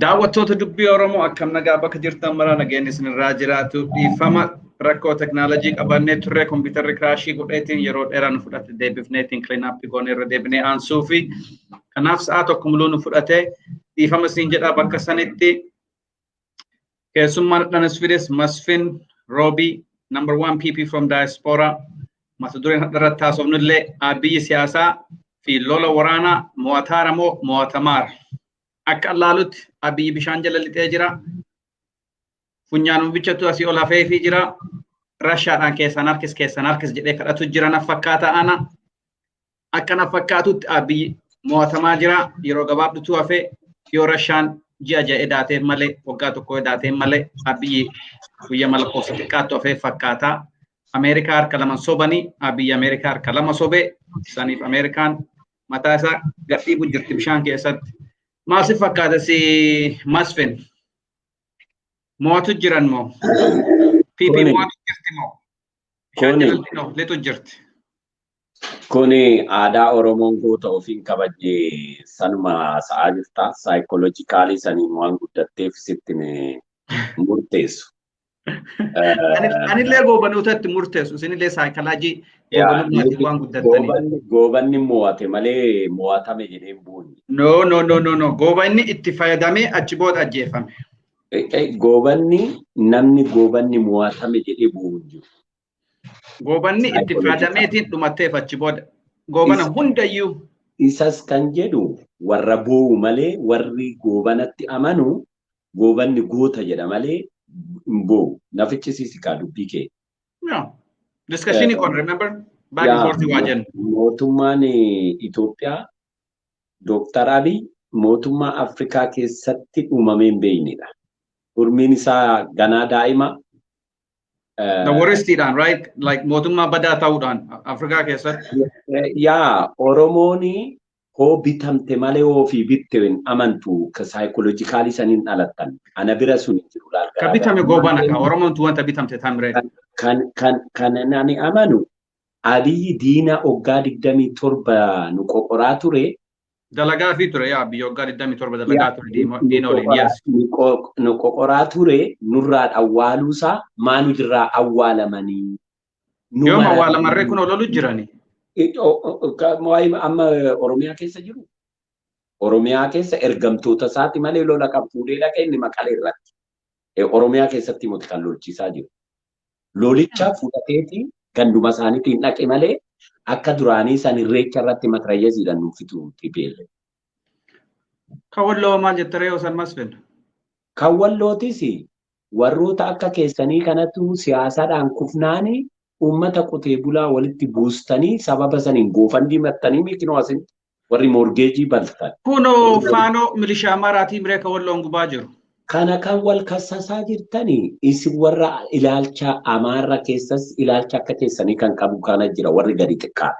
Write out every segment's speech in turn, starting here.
Daawwattoota Dubbii Oromoo, akkam nagaa? Bakka jirtan mara nageenyi isinirraa jiraatu. Dhiifama, rakkoo teknoolojii qabannee turre. Kompiitarri crash godheetiin yeroo dheeraa nu fudhate. Deebifneetiin clean up goonee irra deebinee aansuu fi kanaaf sa'a tokko muluu nu fudhate. Dhiifama isin jedha. Bakka sanitti keessummaan dhanas fides Masfin Roobii, number one PP from diaspora. Mata dureen hadha irratti haasofnu illee biyyi siyaasaa fi lola waraanaa mo'ataara moo mo'atamaara? Akka allaalutti Abiyyi bishaan jala lixee jira. Funyaanuma bichatu asii ol hafeefii jira. Rashaadhaan keessaan harkis, keessaan harkis jedhee kadhatu jira na fakkaata ana. Akka na fakkaatutti Abiyyi mo'atamaa jira. Yeroo gabaabdutu hafee. Yoo Rashaan ji'a 6 edaateef malee, waggaa 1 edaateef malee, Abiyyi guyyaa lakkoofsa xiqqaattu hafee fakkaata. Ameerikaa harka lama sobanii, Abiyyi Ameerikaa harka lama sobee, saniif Ameerikaan mataa isaa gadhiibu jirti bishaan keessatti. Maal si fakkaata si Masfin? Mo'atu jiran moo? PP mo'atu jirti moo? Bishaan jalatti lixu jirti. Kuni aadaa Oromoon goota ofiin kabajje sanuma sa'aa jirta. Psychologically saniin waan guddatteef sitti murteessu. Anillee goobanootatti murteessu. Isinillee saayikalaajii goobanummaatiin waan guddattanii. Goobanni mo'ate malee mo'atame jedhee hin buunne. No, no, no, no, no. Goobanni itti fayyadamee achi booda ajjeefame. Goobanni, namni goobanni mo'atame jedhee bu'u hin jiru. Goobanni itti fayyadameetiin dhumatteef achi booda. Goobana hundayyuu. Isas kan jedhu warra boo'u malee, warri goobanatti amanu goobanni goota jedha malee hin boo'u. Nafichisiisi kaa dubbii kee. No. Discussion kun, remember? Back and forth waa jennu. Mootummaan Itoophiyaa, Dooktar Abiy, mootummaa Afrikaa keessatti uumamee hin beeknedha. Umriin isaa ganaa daa'ima. The worstiidhaan, right? Like mootummaa badaa ta'uudhaan Afrikaa keessatti. Yaa, Oromoon hoo bitamte malee hoo fi bitte hin amantu, psychologically saniin dhalattan. Ana bira sun hin jiru laal. Ka bitame goobana ka Oromoon tu wanta bitamte tamiree. Kan ani amanu, Abiyyi diina waggaa 27 nu qoqoraa ture. Dalagaa fi ture, yaa, biyya waggaa 27 dalagaa ture diina waliin, yes. Nu qoqoraa ture, nurraa awwaaluusaa maanu jirraa awwaalamanii. Yooma awwaalamarree kun ololu jirani. Amma Oromiyaa keessa jiru. Oromiyaa keessa ergamtoota isaati malee lola qabu fuudhee dhaqee inni Maqalee irratti. Oromiyaa keessatti miti kan lolchiisaa jiru. Lolicha fudhateeti ganduma isaaniitiin dhaqe malee akka duraanii san irreecha irratti matirayyeesiidhaan nuuf fitu TPLF. Kan Walloo maal jettaree yoo san, Masfin? Kan Wallootis warroota akka keessanii kanatu siyaasaadhaan kufnaanii uummata qotee bulaa walitti buustanii sababa saniin GoFundMe mattanii mikinoo asin warri mortgage baltan. Kunoo Faanoo milishaa Amaaraatii miree kan Walloon gubaa jiru. Kana kan wal kassasaa jirtanii isin warra ilaalcha Amaarra keessas ilaalcha akka keessanii kan qabu kana jira, warri gadi xiqqaadha.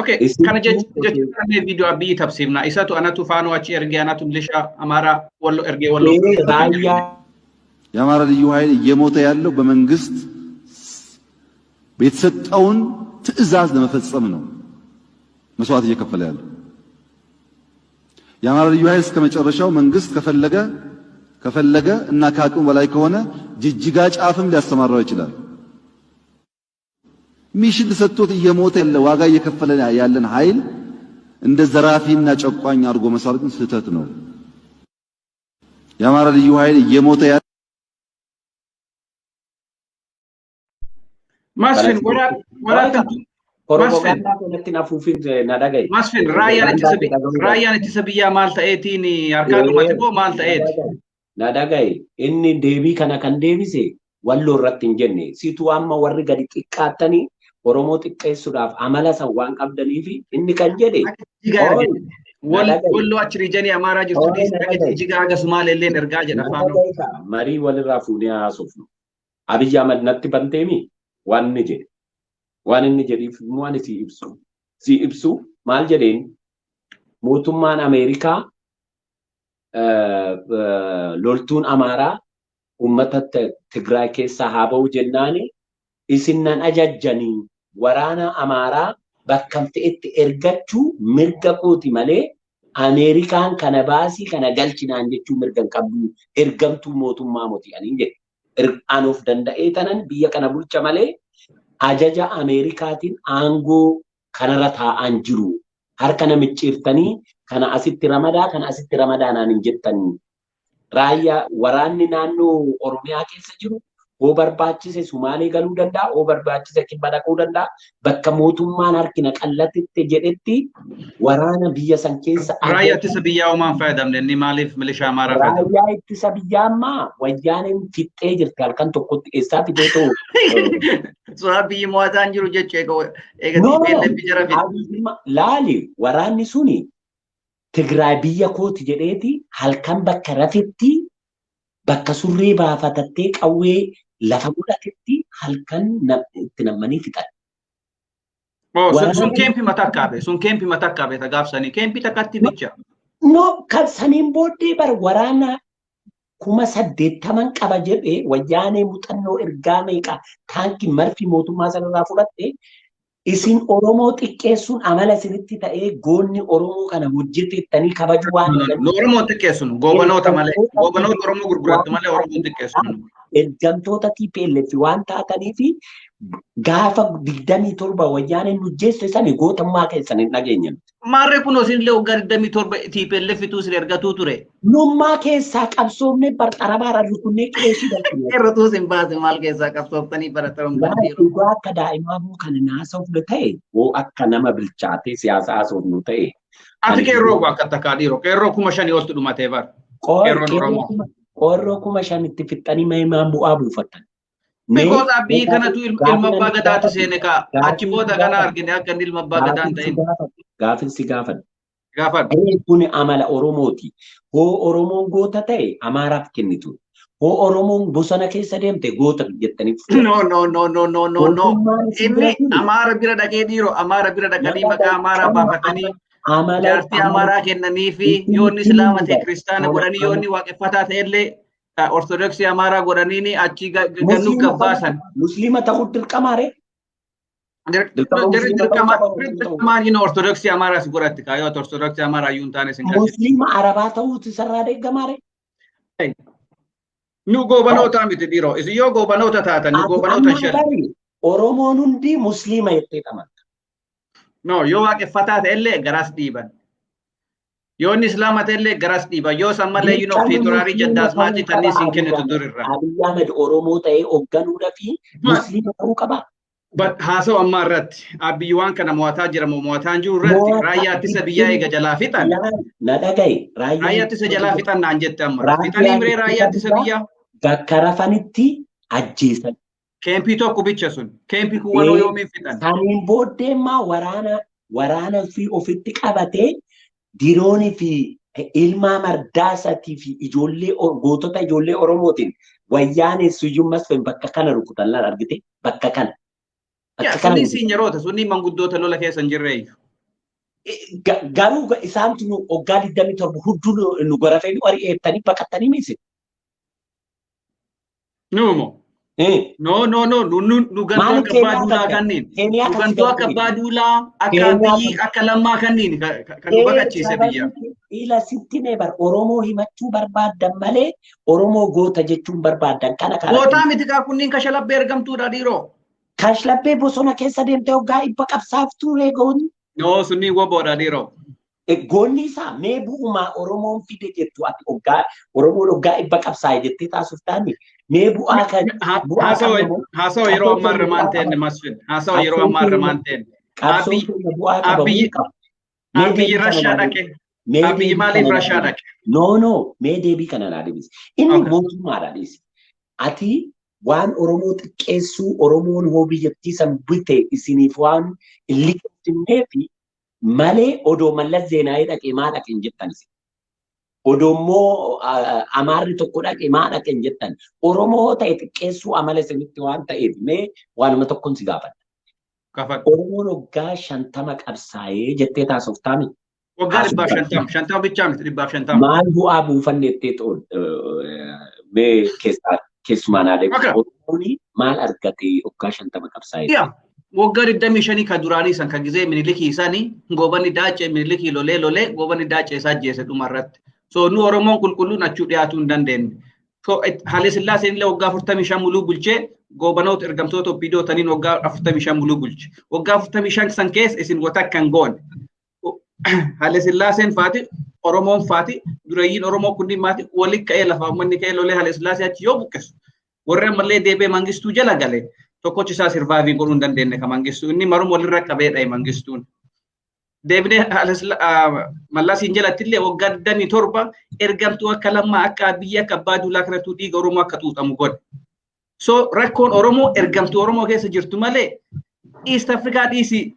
Okay, kana jechuun viidiyoo Abiyyi tabsiifna. Isatu anatu Faanoo achi ergee, anatu milishaa Amaaraa Walloo ergee Walloo. Raayyaa የአማራ ልዩ ኃይል እየሞተ ያለው በመንግስት የተሰጠውን ትዕዛዝ ለመፈጸም ነው መስዋዕት እየከፈለ ያለው። የአማራ ልዩ ኃይል እስከ መጨረሻው መንግስት ከፈለገ እና ከአቅሙ በላይ ከሆነ ጅጅጋ ጫፍም ሊያሰማራው ይችላል። Mission ተሰጥቶት እየሞተ ያለ፣ ዋጋ እየከፈለ ያለን ኃይል እንደ ዘራፊና ጨቋኝ አድርጎ መሳል ግን ስህተት ነው። የአማራ ልዩ ኃይል እየሞተ ያለ Masfin, waraabbi Propagaandaa kanatti nafuufin na dhagaye. Masfin, raayyaan ittisa biyyaa maal ta'eetiin harkaa dhumate moo maal ta'eeti? Na dhagaye, inni deebii kana kan deebise Walloo irratti hin jenne. Situ amma warri gadi xiqqaattanii Oromoo xiqqeessuudhaaf amala san waan qabdaniif inni kan jedhe. Walloo achi region Amaaraa jirtu Jijjigaa haga Sumaalee illee ergaa jedha Faanoo. Marii walirraa fuunee haasofnu. Abiyyi Ahmad natti banteemi waan inni jedhe. Waan inni jedhiif immoo ani si ibsu. Si ibsu maal jedheen? Mootummaan Ameerikaa loltuun Amaaraa uummata Tigraay keessaa haa ba'u jennaani, isin nan ajajjanii, waraana Amaaraa bakka ta'etti ergachuu mirga kooti malee Ameerikaan kana baasii kana galchinaan jechuu mirga hin qabdu, ergamtuu mootummaa moti ani jedhe. An of danda'ee tanan biyya kana bulcha malee ajaja Ameerikaatiin aangoo kanarra taa'aan jiru. Harka namicciirtanii kana asitti ramadaa kana asitti ramadaa naan hin jettanii. Raayyaa waraanni naannoo Oromiyaa keessa jiru hoo barbaachise Sumaalee galuu danda'a, hoo barbaachise Kibba dhaquu danda'a. Bakka mootummaan harkina qallatitti jedhetti waraana biyya san keessa. Raayyaa ittisa biyyaa homaan fayyadamne inni maaliif milishaa Amaaraa fayyadamne? Raayyaa ittisa biyyaa ammaa wayyaaneen fixxee jirti halkan tokkotti eessaa fidee ta'u. Suuraa biyyi mo'ataan jiru jechu eega TPLF jara fixe. Laali waraanni suni Tigraay biyya kooti jedheeti halkan bakka rafetti bakka surree baafatattee qawwee lafa godhatetti halkan itti nammanii fixan. Sun keempi matakkaa sun keempi matakkaa beeta gaafsanii keempi takkatti bicha. No, kan saniin booddee bar waraana 80,000 qaba jedhee wayyaanee muuxannoo ergaa meeqa taankii marfi mootummaa sanarraa fudhatte. Isin Oromoo xiqqeessuun amala isinitti ta'ee goonni Oromoo kana hojjetettanii kabaju waan Oromoo xiqqeessuun goobanoota malee goobanoota Oromoo gurgurattu malee Oromoo xiqqeessuun. Ergamtoota TPLF waan taatanii fi gaafa 27 wayyaaneen hojjeesse sani gootummaa keessan hin dhageenye. Maarree kun isin illee waggaa 27 TPLF tu isin ergatuu ture. Nummaa keessaa qabsoofne barxarabaara rukunnee qeesii galchine. Irratuu isin baase maal keessaa qabsooftanii barataruun baddiiru. Dhugaa akka daa'imaa hoo kan haasofnu ta'e hoo akka nama bilchaatee siyaasa haasofnu ta'e. Ati qeerroo akka takkaa dhiiroo qeerroo 5,000 oltu dhumatee bara. Qeerroon Oromoo. Qeerroo 5,000 fixxanii maan bu'aa buufattan. Because Abiyyi kanatu ilma abbaa gadaatu seene kaa achi booda kana argine akka inni ilma abbaa gadaan ta'in. Gaafin si gaafadha. Gaafadha. Kun amala Oromooti. Hoo Oromoon goota ta'e Amaaraaf kennitu. Hoo Oromoon bosona keessa deemte goota jettanii. No no no no no no no. Inni Amaara bira dhaqee dhiiroo Amaara bira dhaqanii maqaa Amaaraa baafatanii jaartii Amaaraa kennanii fi yoo inni Islaama ta'e Kiristaana godhanii yoo inni waaqeffataa ta'ellee Ortodoksii Amaaraa godhanii achi gannuu gabbaasan. Musliima ta'uu dirqama ree? Dirqamaan inni Ortodoksii Amaaraa si godhatti kaa yoo Ortodoksii Amaaraa iyyuu hin taane sin galchite. Musliima Arabaa ta'uutu isarraa deeggamaa ree? Nu goobanoota miti dhiiroo. Isin yoo goobanoota taatan nu goobanoota shan. Oromoon hundi Musliima jettee amanta. No, yoo waaqeffataa ta'ellee garas dhiiban. Yoo inni Islaama ta'ellee garas dhiiban. Yoo san malee you know fiituraarii jaddaasmaatii tanni isin kennitu durirra. Abiyyi Ahmed Oromoo ta'ee hoogganuudhaa fi Musliima ta'uu qaba. But haasa'u ammaa irratti Abiyyi waan kana mo'ataa jira moo mo'ataa hin jiru irratti raayyaa ittisa biyyaa eega jalaa fixan. Na dhagaye. Raayyaa ittisa jalaa fixan naan jette amma. Fixanii miree raayyaa ittisa biyyaa. Bakka rafanitti ajjeesan. Keempii tokko bicha sun. Keempii kun waloo yoomiin fixan. Saniin booddee immoo waraana fi ofitti qabatee diroonii fi ilmaa mardaasatii fi ijoollee gootota ijoollee Oromootiin wayyaanee Suyyum Masfin bakka kana rukutan laal argite bakka kana. Sunni siinyaroota sunni manguddoota lola keessa hin jirreeyyu. Garuu isaantu nu waggaa 27 hudduu nu gorafee nu ari'eettanii baqattanii miise. Nuumo. No no no nu ganduu akka abbaa duulaa kanneen. Nu ganduu akka abbaa duulaa akka biyyi akka lammaa kanneen kan nu baqachiise biyya. Ila sitti mee bar Oromoo himachuu barbaaddan malee Oromoo goota jechuun barbaaddan kana kana. Gootaa miti kaa kunniin kashalabbee ergamtuudha dhiiroo. Kashlabbee bosona keessa deemtee waggaa dhibba qabsaaftuu ree goonni. No sunniin woboodha dhiiroo. Goonni isaa mee bu'umaa Oromoon fide jettu ati waggaa Oromoon waggaa dhibba qabsaa'e jettee taasif taani mee bu'aa kan bu'aa Haasawaa yeroo ammaa irra maan ta'enne Masfin haasawaa yeroo ammaa irra maan ta'enne. Abiyyi Rashaa dhaqe. Abiyyi maaliif Rashaa dhaqe? No no mee deebii kana naa deebisi. Inni mootummaadha dhiisi. Ati waan Oromoo xiqqeessuu Oromoon hoo biyyattii san bite isiniif waan hin liqimsinee fi malee odoo Mallas Zeenaayii dhaqee maa dhaqe hin jettan isin. Odoo immoo Amaarri tokko dhaqee maa dhaqe hin jettan. Oromoo ta'e xiqqeessuu amala isinitti waan ta'eef mee waanuma tokkoon si gaafadha. Oromoon waggaa 50 qabsaa'ee jettee taasoftaami. Waggaa 150 50 bichaa miti 150. Maal bu'aa buufanne jettee mee keessaa keessumaa naa deebisu. Oromoon maal argate waggaa 50 qabsaa'ee? Waggaa 25 ka duraanii san ka gizee Minilikii isaanii Goobanni Daacee Minilikii lolee lolee Goobanni Daacee isaa ajjeese dhumarratti. So nu Oromoon qulqulluun achuu dhiyaatuu hin dandeenye. So Haile Sillaaseen illee waggaa 45 muluu bulchee Goobanoota ergamtoota OPDO taniin waggaa 45 muluu bulche. Waggaa 45 san keessa isin wata akka hin goone. Haile Sillaaseen faati Oromoon faati dureeyyiin Oromoo kunniin maati walitti ka'ee lafa uummanni ka'ee lolee Haile Sillaasee achi yoo buqqisu warri ammallee deebi'ee Mangistuu jala gale tokkochi isaa survive godhuu hin dandeenye ka Mangistuu inni marum walirra qabee dhahe Mangistuun. Deebinee Mallasiin jalatti illee waggaa 27 ergamtuu akka Lammaa, akka Abiyyi, akka Abbaa Duulaa kanattuu dhiiga Oromoo akka xuuxamu godhe. So rakkoon Oromoo ergamtuu Oromoo keessa jirtu malee East Afrikaa dhiisi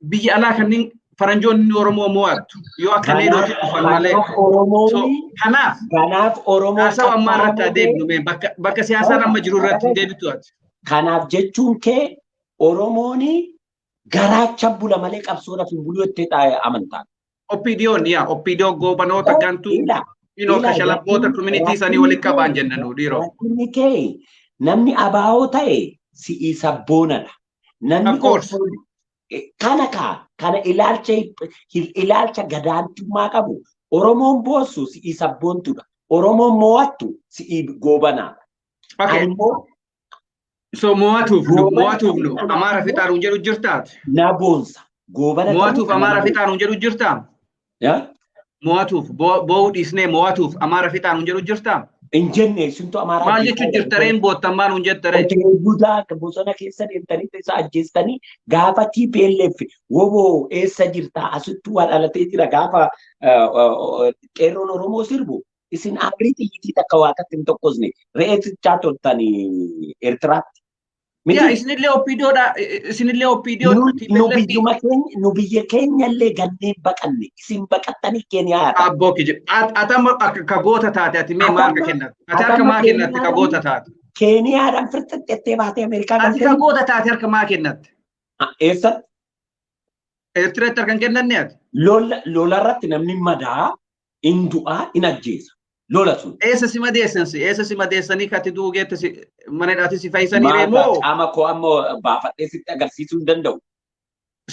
biyya alaa kanneen faranjoonni Oromoo mo'attu yoo akka Needootti dhufan malee. So kanaaf Kanaaf Oromoo haasawa ammaa irratti adeemnu mee bakka siyaasaan amma jiru irratti hin deebitu ati. Kanaaf jechuun kee Oromoon garaacha bula malee qabsoodhaaf hin bulu jettee amantaa. OPDO'n yaa OPDO goobanoota gantuu kashalabboota community isaanii walitti qabaan jenna nu dhiiroo. Rakkinni kee namni abaa'oo ta'e si'ii sabboonadha. Namni Of course. Kana kaa kana ilaalcha gadaantummaa qabu Oromoon boossu si'ii sabboontudha. Oromoon mo'attu si'ii goobanaadha. Okay. Animmoo So mo'atuuf nu mo'atuuf nu Amaara fixaanuun jedhu jirtaati. Na boonsa. Goobana Mo'atuuf Amaara fixaanuun jedhu jirtaa? Mo'atuuf boo'uu dhiisnee mo'atuuf Amaara fixaanuun jedhu jirtaa? Hin jenne isintu Amaaraa. Maal jechuun jirtareen boottan maal hun jettaree? Qotee bulaa bosona keessa deemtanii isa ajjeestanii gaafa TPLF woboo eessa jirtaa asittuu waa dhalatee jira gaafa qeerroon Oromoo sirbu isin aarii xiyyitii takka waaqatti hin tokkosne re'ee tichaa toltanii Eertiraatti. Yaa isinillee OPDOdha isinillee OPDO. Nu biyyuma keenya nu biyya keenya illee ganneen baqanne isin baqattanii Keeniyaa. Abboo kiji ati amma ka goota taate ati mee maal ka kennatte ati harka maa kennatte ka goota taate. Keeniyaadhaan firxaxxettee baatee Ameerikaa Ati ka goota taate harka maa kennatte. Eessatti? Eertiraatti harka hin kennanne ati. Lola irratti namni madaa hin du'aa hin ajjeesa. Lola sun. Eessa si madeessan si? Eessa si madeessanii kati du'uu geette si mana hidhaatti si fayyisanii reemoo? Qaama koo amma baafadhee sitti agarsiisuu hin danda'u.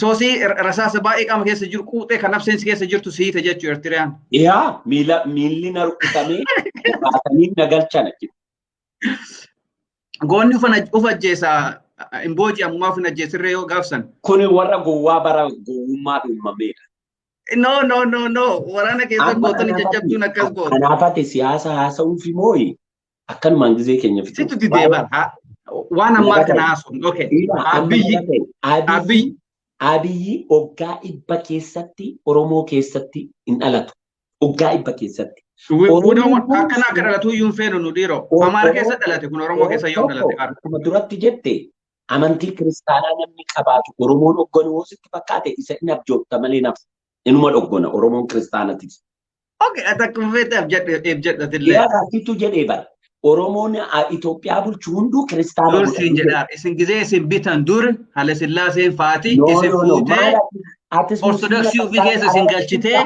Soosii rasaasa baay'ee qaama keessa jiru quuxee kan nafseen si keessa jirtu siite jechuu Eertiriyaan. Yaa miilli na rukutamee baatanii na galchan achitti. Goonni ufa ajjeesaa hin booji'amu maaf hin ajjeesirree yoo gaafsan. Kuni warra gowwaa bara gowwummaa uumameedha. No, no, no, no. Waraana keessa gootonni jajjabduun akkas gootu. Kanaaf ati siyaasa haasa'uuf immoo akkanumaan gizee keenya fixu. Situ didee bara. Waan ammaa kana haasofnu. Okay. Abiyyi. Abiyyi. Abiyyi waggaa 100 keessatti Oromoo keessatti hin dhalatu. Waggaa 100 keessatti. Akkana akka dhalatu iyyuu hin feenu nu dhiiroo. Amaara keessa dhalate kun Oromoo keessa yoo dhalate. Akkuma duratti jette amantii kiristaanaa namni qabaatu Oromoon hogganu yoo sitti fakkaate isa hin abjoobta malee nafsa. Inuma dhoggona Oromoon kiristaanatis. Okay, ati akkuma feete abjadhatillee. Yaa raasitu jedhee bara. Oromoon Itoophiyaa bulchu hunduu kiristaana. Dur siin jedhaa. Isin gizee isin bitan dur Haile Sillaaseen faati isin fuutee Ortodoksii ofii keessa isin galchitee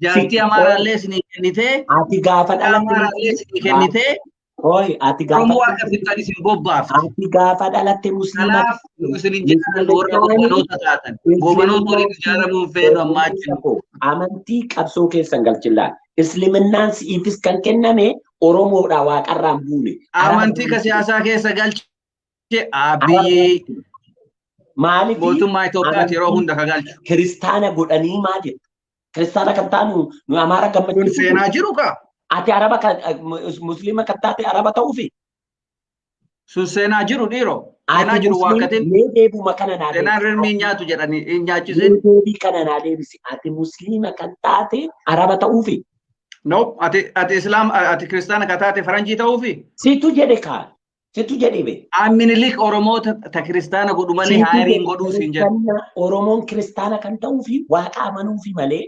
jaartii Amaaraallee isin kennitee Ati gaafa dhalatte Amaaraallee isin kennitee Oi, ati gaafa Oromoo akka fixan isin bobbaafte. Ati gaafa dhalatte musliima. Kanaaf isin hin jedhan warra goobanoota taatan. Goobanoota waliin ijaaramuu hin feenu ammaa jiru. Amantii qabsoo keessan galchillaan. Isliminnaan si'iifis kan kenname Oromoodha waaqarraan buune. Amantii ka siyaasaa keessa galche Abiyyi. Maaliif mootummaa Itoophiyaati yeroo hunda ka galchu. Kiristaana godhanii maal jettu? Kiristaana kan taanu nu Amaara gammachiisu. Kun seenaa jiru kaa. Ati Araba kan Musliima kan taate Araba ta'uufi? Sun seenaa jiru dhiiroo. Seenaa jiru waaqatiin. Mee deebuma kana naa deebisi. Seenaan rirmii nyaatu jedhanii hin nyaachisin. Mee deebii kana naa deebisi. Ati Musliima kan taate Araba ta'uufi? No, ati Islaam ati Kiristaana kan taate Faranjii ta'uufi? Situ jedhe kaa. Situ jedhe be. Minilik Oromoota ta Kiristaana godhu malee haayiriin godhuu siin jedhe. Oromoon Kiristaana kan ta'uufi waaqa amanuufi malee.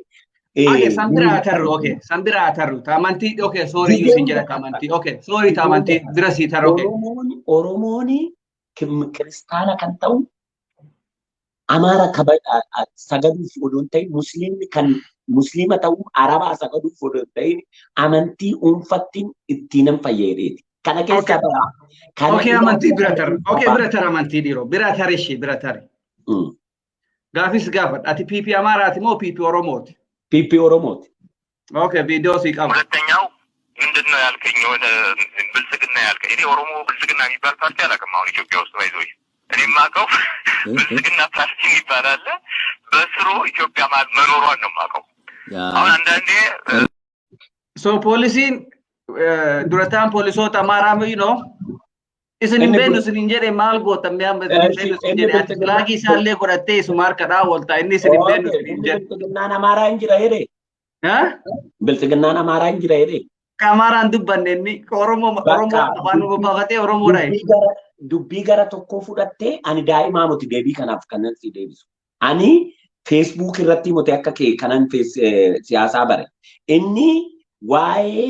Okay, sambira atarru, okay, sambira atarru. Tamanti, okay, sorry, you sin jedha tamanti, okay, sorry, tamanti, bira si tarru, okay. Oromoon Kiristaana kan ta'u Amaara sagaduuf odoo hin ta'in Musliimni kan Musliima ta'u Arabaa sagaduuf odoo hin ta'in amantii dhuunfattiin ittiin nan fayyadeeti. Kana keessa bara. Okay, amantii bira tarru. Okay, bira tara amantii dhiiroo. Bira tari ishee bira tari. Gaafis gaafadha. Ati PP Amaaraati moo PP Oromooti? PP Oromooti. Okay, viidiyoo sii qaba. ሁለተኛው ምንድን ነው ያልከኝ? የሆነ ብልጽግና ያልከኝ፣ እኔ ኦሮሞ ብልጽግና የሚባል ፓርቲ አላውቅም። አሁን ኢትዮጵያ ውስጥ ባይዞ እኔ የማውቀው ብልጽግና ፓርቲ የሚባል አለ። በስሩ ኢትዮጵያ መኖሯን ነው የማውቀው። አሁን አንዳንዴ So poolisiin durataan poolisoota Amaaraa ነው isin hin beeknu isin hin jedhe, maal goota mi'a isin hin beeknu isin jedhe, ati filaagii isaallee godhattee isuma harka dhaawwalta, inni isin hin beeknu isin hin jedhe. Biltsiginnaan Amaaraa hin jira jedhe. Biltsiginnaan Amaaraa hin jira jedhe. Amaaraan dubbanne, inni Oromoo Oromoo afaan baafatee Oromoodha. Dubbii gara tokkoo fudhattee, ani daa'imaa miti deebii kanaaf kanan si deebisu. Ani Facebook irratti miti akka kee kanan siyaasaa bare. Inni waa'ee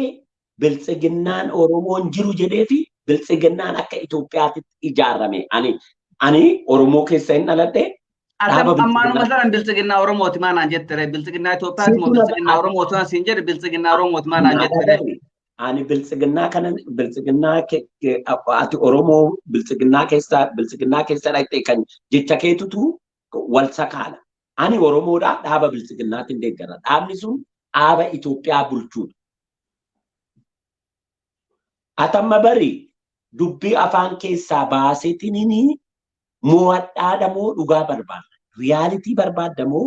biltsiginnaan Oromoon jiru jedhee fi biltsiginnaan akka Itoophiyaatti ijaarame. Ani Oromoo keessa hin dhaladhe. Ammaanuma sanan biltsiginnaa Oromooti maanaan jettere? Biltsiginnaa Itoophiyaati moo biltsiginnaa Oromooti siin jedhe? Biltsiginnaa Oromooti maanaan jettere? Ani biltsiginnaa kana biltsiginnaa ati Oromoo biltsiginnaa keessa dhaqxe kan jecha keetutu wal sakaala. Ani Oromoodha, dhaaba biltsiginnaatiin deeggara. Dhaabni sun dhaaba Itoophiyaa bulchuudha. Atamma bari dubbii afaan keessaa baaseetiniin mo'adhaadha moo dhugaa barbaadda? Reality barbaadda moo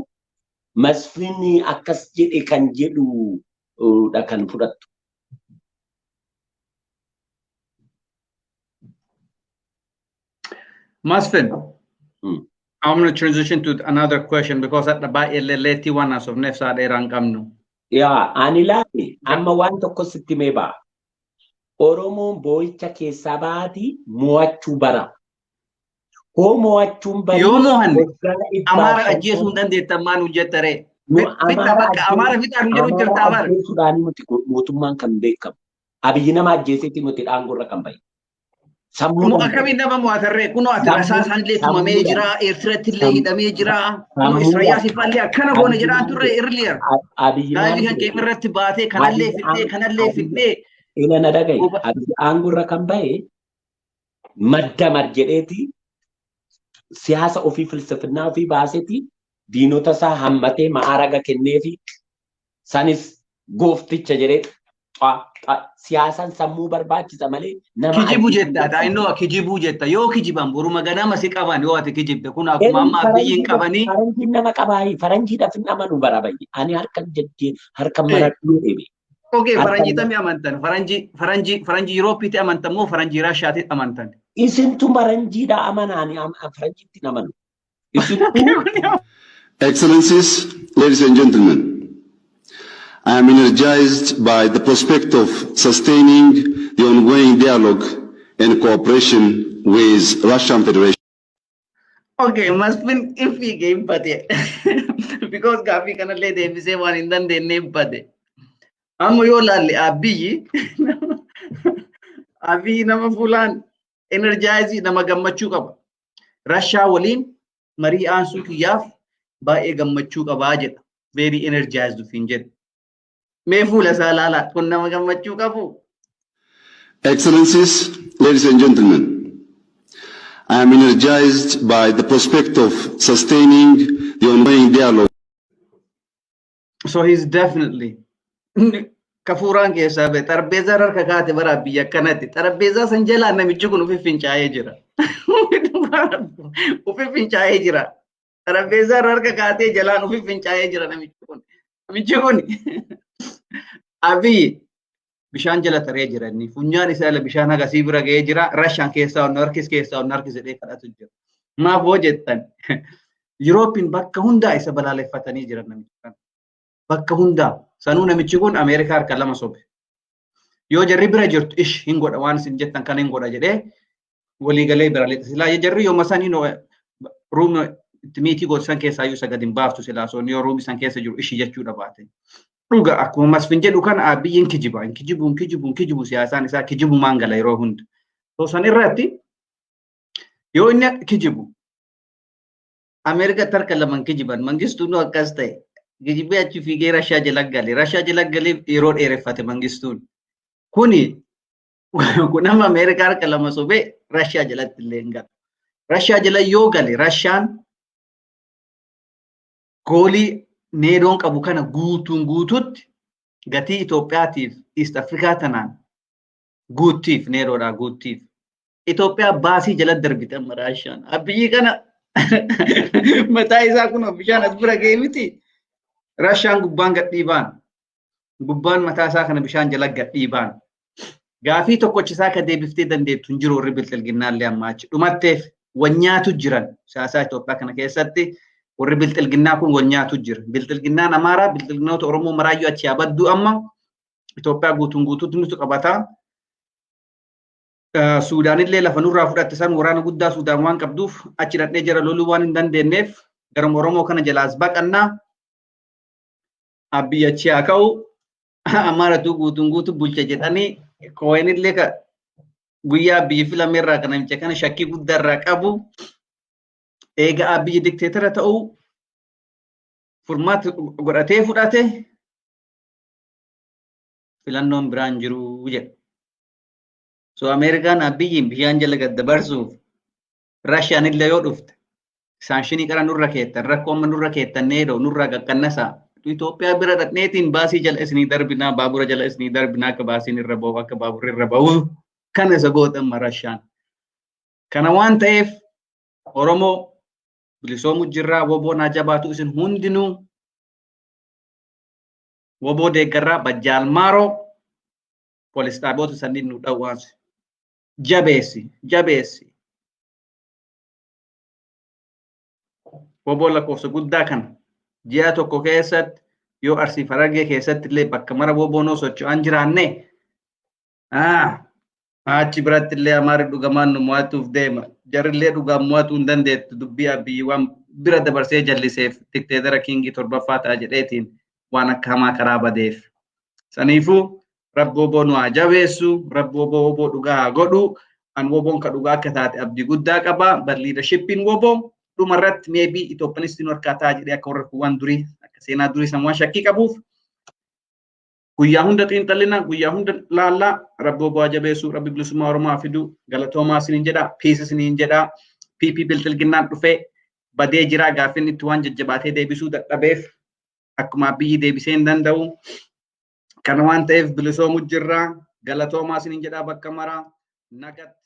Masfinni akkas jedhe kan jedhu dha kan fudhattu? Masfin, I'm going to transition to another question because at the baay'ee leetii waan haasofneef saa dheeraan qabnu. Yaa, ani laali, amma waan tokko sitti mee ba'a. Oromoon boo'icha keessaa baati mo'achuu bara. Hoo mo'achuun bari. Yoo mo'anne Amaara ajjeesuu hin dandeettan maa nuun jettaree? Amaara fixaa nu jedhu jirta Amaara. Ajjeesuudhaan miti mootummaan kan beekamu. Abiyyi nama ajjeeseeti miti dhaangorra kan bahe. Sammuu akkamiin nama mo'atarree? Kunoo ati rasaasaan illee tumamee jira, Eertiratti illee hidhamee jira, kunoo Israa'iyaas illee akkana goone jedhaan turre earlier. Abiyyi Daa'imni kan kee irratti baatee kanallee fidhee kanallee fidhee. Ila na dhagaye, Abiyyi aangorra kan bahe madda mar jedheeti siyaasa ofii filsifinnaa ofii baaseeti diinota isaa hammatee ma'aaraga kenneefi sanis goofticha jedhee siyaasaan sammuu barbaachisa malee nama. Kijibuu jetta, daa'imnoo kijibuu jetta. Yoo kijiban boruma ganama si qaban, yoo ati kijibde kun akkuma amma Abiyyiin qabanii. Faranjiin nama qabaayi, faranjiidhaaf hin amanu bara bayyi, ani harka jajjee harka maradhuu dheebe. Okay, faranjii tamii amantan? Faranjii faranjii faranjii Yuroopiitti amantan moo faranjii Raashiyaatti amantan? Isintu faranjiidha amana, ani faranjiitti hin amanu. Isintu. Excellencies, ladies and gentlemen, I am energized by the prospect of sustaining the ongoing dialogue and cooperation with Russian Federation. Okay, Masfin hin fiigee hin bade. Because gaaffii kanallee deebisee waan hin dandeenye hin bade. Amma yoo laalle Abiyyi nama fuulaan energize, nama gammachuu qaba. Rashaa waliin marii aansuu kiyyaaf baay'ee gammachuu qabaa jedha. Very energized ofiin jedha. Mee fuula isaa ilaalaa, kun nama gammachuu qabu. Excellencies, ladies and gentlemen, I am energized by the prospect of sustaining the ongoing dialogue So he's definitely kafuuraan keessaa ba'e, xarbeezaa harka kaate bara biyya akkanatti xarbeezaa san jalaa namichi kun ufi fincaa'ee jira. Ufi fincaa'ee jira. Xarbeezaa harka kaatee jalaan ufi fincaa'ee jira namichi kun. Namichi kun Abiyyi bishaan jala taree jira inni funyaan isaa jala bishaan hagasii bira ga'ee jira. Rashaan keessaa onnaa harkis keessaa onnaa harkis jedhee kadhatu jira. Maaf hoo jettan, Yuroopiin bakka hundaa isa balaaleffatanii jiran namichi kana. Bakka hundaa sanuu namichi kun Ameerikaa harka lama sobe. Yoo jarri bira jirtu ish hin godha, waan isin jettan kana hin godha jedhee waliigalee bira lixa. Silaa jarri yooma sanii room itti meeting godhan keessaa iyyuu isa gadi hin baaftu silaa soon yoo room isan keessa jiru ishi jechuudha baate. Dhuga akkuma Masfin jedhu kana Abiyyiin kijiba. Hin kijibu, hin kijibu, hin kijibu, siyaasaan isaa kijibumaan gala yeroo hunda. So san irratti yoo inni kijibu Ameerikaatti harka laman kijiban, Mangistuun akkas ta'e. Kijibee achi fiigee Rashaa jala gale. Rashaa jala galee yeroo dheereffate Mangistuun. Kuni kun amma Ameerikaa harka lama sobee Rashaa jalatti illee hin galu. Rashaa jala yoo gale Rashaan Goolii needoon qabu kana guutuun guututti gatii Itoophiyaatiif East Afrikaa tanaan guuttiif needoodhaa guuttiif. Itoophiyaa baasii jala darbite amma Raashaan. Abiyyi kana mataa isaa kun bishaan as bira ga'e miti. Raashaan gubbaan gadhiibaan. Gubbaan mataa isaa kana bishaan jala gadhiibaan. Gaafii tokkochisaa akka deebiftee dandeettu hin jiru warri bilxilginnaallee ammaa achi. Dhumatteef wanyaatu jiran siyaasaa Itoophiyaa kana keessatti warri bilxilginnaa kun wanyaatu jira. Bilxilginnaan Amaaraa, bilxilginnoota Oromoo maraayyuu achi yaabaddu amma Itoophiyaa guutuun guutuutti nutu qabataa. Suudaanillee lafa nurraa fudhatte san waraana guddaa Suudaan waan qabduuf achi dhaqnee jara loluu waan hin dandeenyeef garuma Oromoo kana jalaas baqannaa. Abiyyi achi haa ka'u Amaaratu guutuun guutuu bulcha jedhanii Kooyenillee ka guyyaa Abiyyi filameerraa kan namicha kana shakkii guddaa irraa qabu. Eega Abiyyi dikteetara ta'uu furmaata godhatee fudhate filannoon biraan jiru jedha. So Ameerikaan Abiyyiin bishaan jala gad dabarsuuf Raashiyaan illee yoo dhufte saanshinii qara nurra keettan rakkoo amma nurra keettan needoo nurraa qaqqannasaa Itoophiyaa bira dhaqneetiin baasii jala isinii darbinaa baabura jala isinii darbinaa akka baasiin irra ba'u akka baaburri irra ba'u kana isa gootan Raashiyaan. Kana waan ta'eef Oromoo bilisoomuu jirraa woboo naa jabaatu isin hundinuu woboo deeggarraa bajjaalmaaroo poolis dhaaboota sanniin nu dhawwaansi. Jabeessi jabeessi. Woboo lakkoofsa guddaa kana ji'a tokko keessatti yoo Arsii Harargee keessatti illee bakka mara woboon socho'an jiraanne achi biratti illee Amaarri dhugamaan nu mo'atuuf deema. Jarrillee dhugaan mo'atuu hin dandeettu dubbii Abiyyi waan bira dabarsee jalliseef dikteetara kiingii torbaffaa ta'a jedheetiin waan akka hamaa karaa badeef. Saniifuu rabbi woboo nu haa jabeessu, rabbi woboo woboo dhugaa haa godhu, an woboon ka dhugaa akka taate abdii guddaa qaba. Bar leadershippiin woboo dhumarratti maybe Itoophiyaanistiin harkaa ta'a jedhee akka warra kuwwan durii akka seenaa durii san waan shakkii qabuuf guyyaa hunda xiinxallina, guyyaa hunda laallaa, rabbi woboo haa jabeessu, rabbi bilisummaa Oromoo fidu, galatoomaa isiniin jedha, peace isiniin jedha, PP bilxilginnaan dhufee badee jira gaaffiin itti waan jajjabaatee deebisuu dadhabeef akkuma biyyi deebisee hin danda'u. Kana waan ta'eef bilisoomuu jirra, galatoomaa isiniin jedha bakka maraa nagatti.